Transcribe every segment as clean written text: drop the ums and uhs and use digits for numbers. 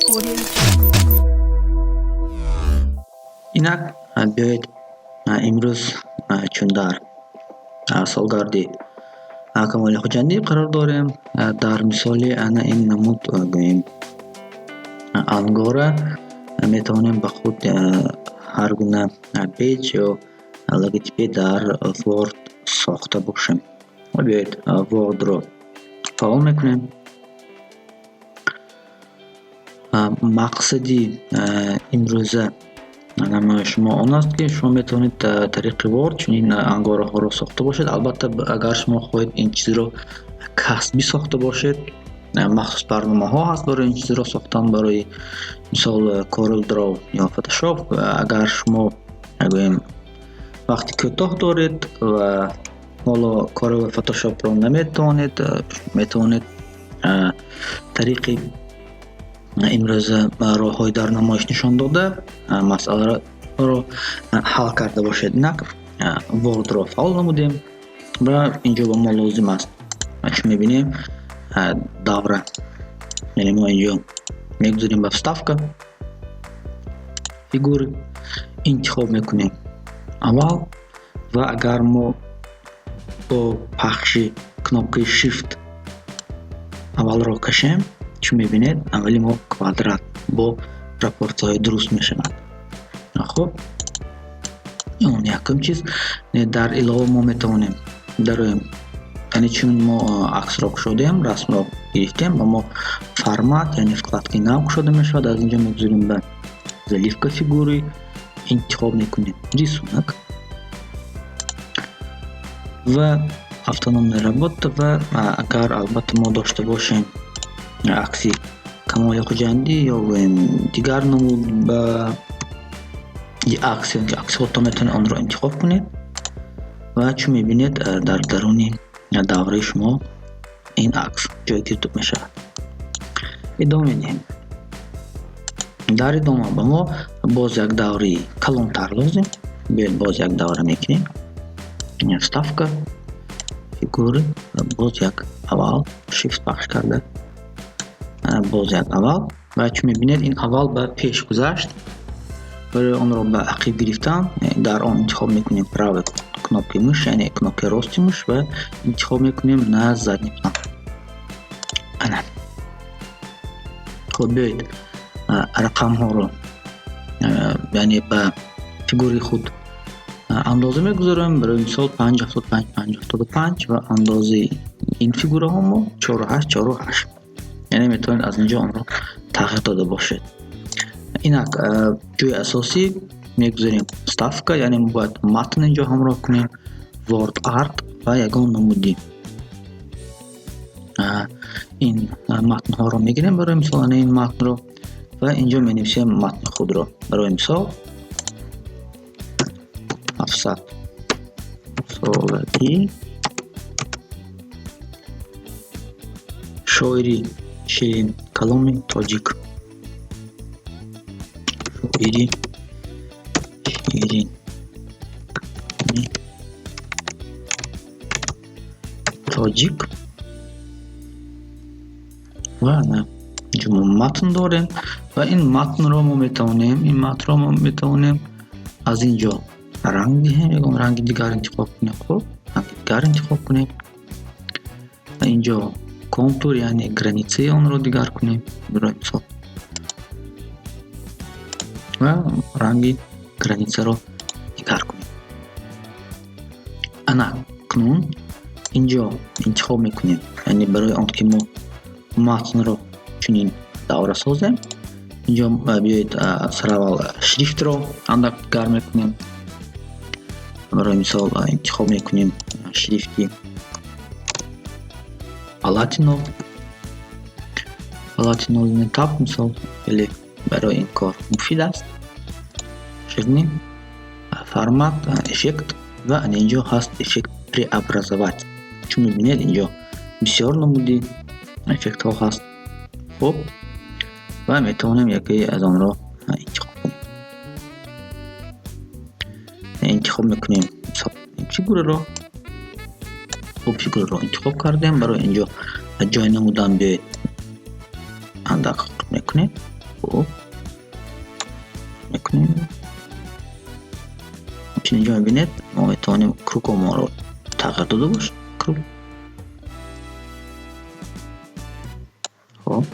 Audio Jungle. Инак, биёед, имрӯз, чун дар солгарди Камоли Хуҷандӣ қарор дорем, дар мисоли ана ин намуд, гӯем, ангора метавонем ба худ ҳар гуна бейҷ ё логотипе дар Word сохта бошем. Биёед, Word-ро фаъол мекунем. Мақсади имрӯза намоиши шумо он аст, ки шумо метавонед тариқи Word чунин ангораҳоро сохта бошед. Албатта, агар шумо хоҳед ин чизро касбӣ сохта бошед, махсус барномаҳо ҳаст барои ин чизро сохтан, барои мисол CorelDRAW ё Photoshop. Агар шумо, гӯем, вақти кӯтоҳ доред ва ҳоло Corel, Photoshopро наметавонед, метавонед тариқи имрӯза роҳҳои дар намоиш нишон дода масъаларо ҳал карда бошед. Инак, Word-ро фаъол намудем ва инҷо ба мо лозим аст, чӣ мебинем? Давра, яъне мо инҷо мегузорем ба «Вставка», «Фигуры», интихоб мекунем овал. Ва агар мо бо пахши кнопкаи Shift овалро кашем, чӣ мебинед? Аввали мо квадрат бо пропорсияҳои дуруст мешавад. Хуб, он якум чиз. Дар илова мо метавонем дароем, яъне чун мо аксро кушодем, расмро гирифтем, ба мо «Формат», яъне вкладкаи нав кушода мешавад. Аз инҷо мегузорем ба «Заливка фигуры», интихоб мекунем «Рисунок» ва «Автономная работа». Ва агар, албатта, мо дошта бошем акси Камоли Хуҷандӣ ё, гӯем, дигар намуд ба акс, аксҳото метавонед онро интихоб кунед. Ва чун мебинед, дар даруни давраи шумо ин акс ҷойгир мешавад. Идома медиҳем. Дар идома ба мо боз як давраи калонтар лозим. Биёед, боз як давра мекунем: «Вставка», «Фигуры» ва боз як овал. Shift пахш карда, боз як овал. Ва чун мебинед, ин овал ба пеш гузашт. Барои онро ба ақиб гирифтан, дар он интихоб мекунем правой кнопкаи муш, яъне кнопкаи рости муш, ва интихоб мекунем «На задний план». Ана, хуб, биёед, рақамҳоро, яъне ба фигураи худ андоза мегузорем. Барои мисол, 5,75, 5,75 ва андозаи ин фигураҳо мо 4,8, 4,8. Яъне метавонед аз инҷо онро тағйир дода бошед. Инак, ҷои асосӣ мегузорем «Вставка», яъне мо бояд матн инҷо ҳамроҳ кунем, Word Art, ва ягон намуди ин матнҳоро мегирем. Барои мисол, ана ин матнро, ва инҷо менависем матни худро. Барои мисол, 700 солагӣ шоири ширинкаломи тоҷик, шоири ширин тоҷик. Ва ана инҷо мо матн дорем ва ин матнро мо метавонем аз инҷо ранг диҳем, ягон ранги дигар интихоб кунем. Хуб, ранги дигар интихоб кунем ва инҷо контур, яъне границаи онро дигар кунем, барои мисол, ва ранги границаро дигар кунем. Ана, акнун инҷо интихоб мекунем, яъне барои он ки мо матнро чунин давра созем, инҷо биёед, сараввал шрифтро андак дигар мекунем. Барои мисол, интихоб мекунем шрифти Palatino, Palatino Linetab, мисол, хеле барои ин кор муфид аст. Жирный, «Формат», «Эффект», ва ана инҷо ҳаст эффект «Преобразовать». Чун мебинед, инҷо бисёр намуди эффектҳо ҳаст. Хуб, ва метавонем яке аз онро интихоб кунем. Интихоб мекунем фигураро. Хуб, фигураро интихоб кардем. Барои инҷо ҷой намудан, биёед, андак хурд мекунем. Хуб мекунем. Чун инҷо мебинед, мо метавонем круг омонро тағйир дода бошем. Круг. Хуб.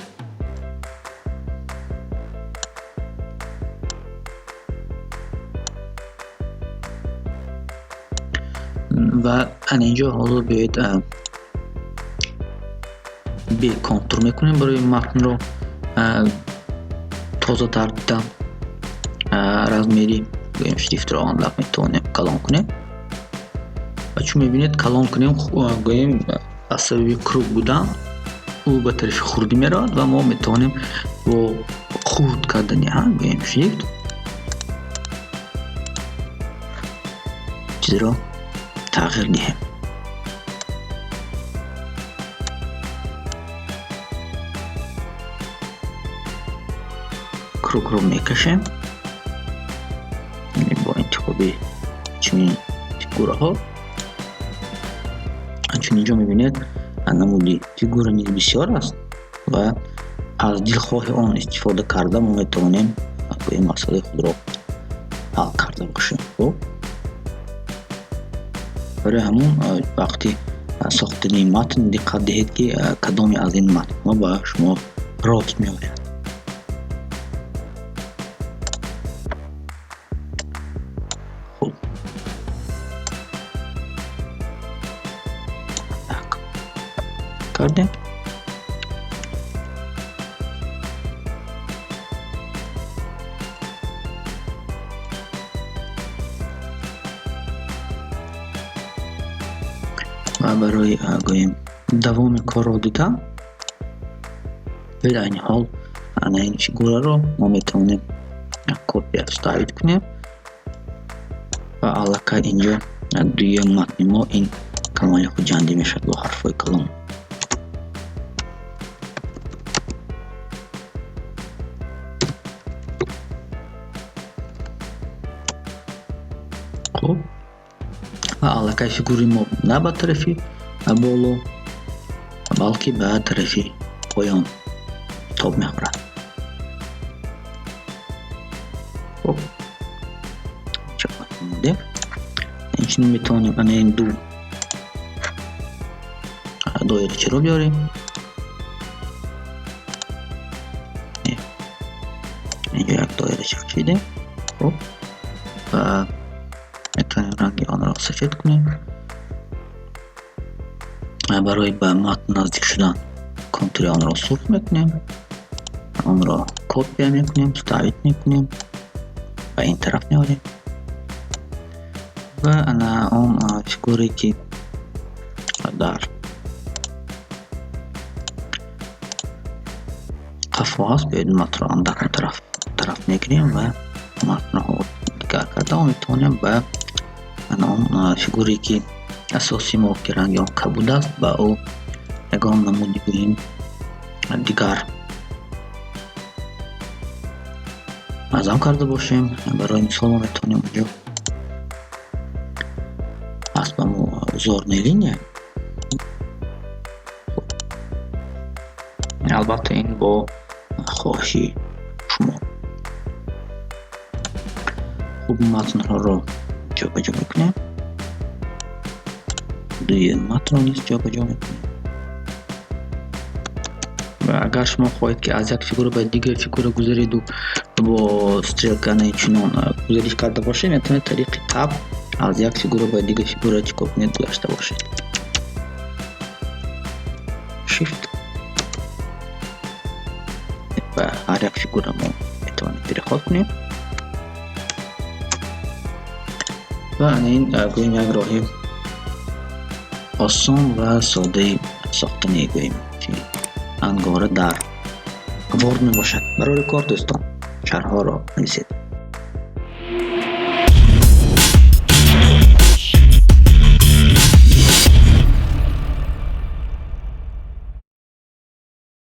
Ва ана инҷо ҳозир биёед беконтур мекунем барои матнро тозатар дидан. Размери гӯем шрифтро андак метавонем калон кунем. Ва чун мебинед, калон кунем, гӯем аз сабаби круг будан ӯ ба тарафи хурдӣ меравад ва мо метавонем бо хурд кардани гӯем шрифт чизро тағйир диҳем. Кругро мекашем бо интихоби чунин фигураҳо. Чун инҷо мебинед, намуди фигура низ бисёр аст ва аз дилхоҳи он истифода карда мо метавонем гӯем масъалаи худро ҳал карда бошем. Хуб, барои ҳамон вақти сохтани матн диққат диҳед, ки кадоме аз ин матнҳо ба шумо рост меояд. Хуб, так кардем. Ва барои гӯем давоми корро дидан, биёед айни ҳол ана ин фигураро мо метавонем копия вставить кунем ва аллакай инҷо дуюм матни мо ин Камоли Хуҷандӣ мешавад бо ҳарфҳои калон. Хуб, ва аллакай фигураи мо на ба тарафи боло, балки ба тарафи поён тоб мехӯрад. Хуб, омодем. Инчунин метавонем ана ин ду доирачаро биёрем. Инҷо як доирача кашидем. Хуб, ва метавонем ранги онро сафед кунем. Барои ба матн наздик шудан контури онро сурх мекунем, онро копия мекунем, вставить мекунем, ба ин тараф меорем ва ана он фигурае, ки дар қафо аст, биёед матнро андак он тараф мегирем ва матнро дигар карда мо метавонем ба ана он фигурае, ки асоси мо, ки ранги он кабуд аст, ба ӯ ягон намуди гӯем дигар назам карда бошем. Барои мисол мо метавонем онҷо аст ба мо узорная линия. Албатта ин бо хоҳиши шумо. Хуб, матнҳоро ҷобаҷо мекунем, дуюм матнро низ ҷобаҷо мекунем. Ва агар шумо хоҳед, ки аз як фигура ба дигар фигура гузареду бо стрелка чунон гузариш карда бошед, метавонед тариқи Tab аз як фигура ба дигар фигура чӣ кор кунед, гузашта бошед. Shift ба ҳар як фигура мо метавонем переход кунем. Ва ана ин гӯем як роҳи осон ва содаи сохтани гӯем ангора дар Word мебошад. Барори кор, дӯстон, шарҳҳоро нависед.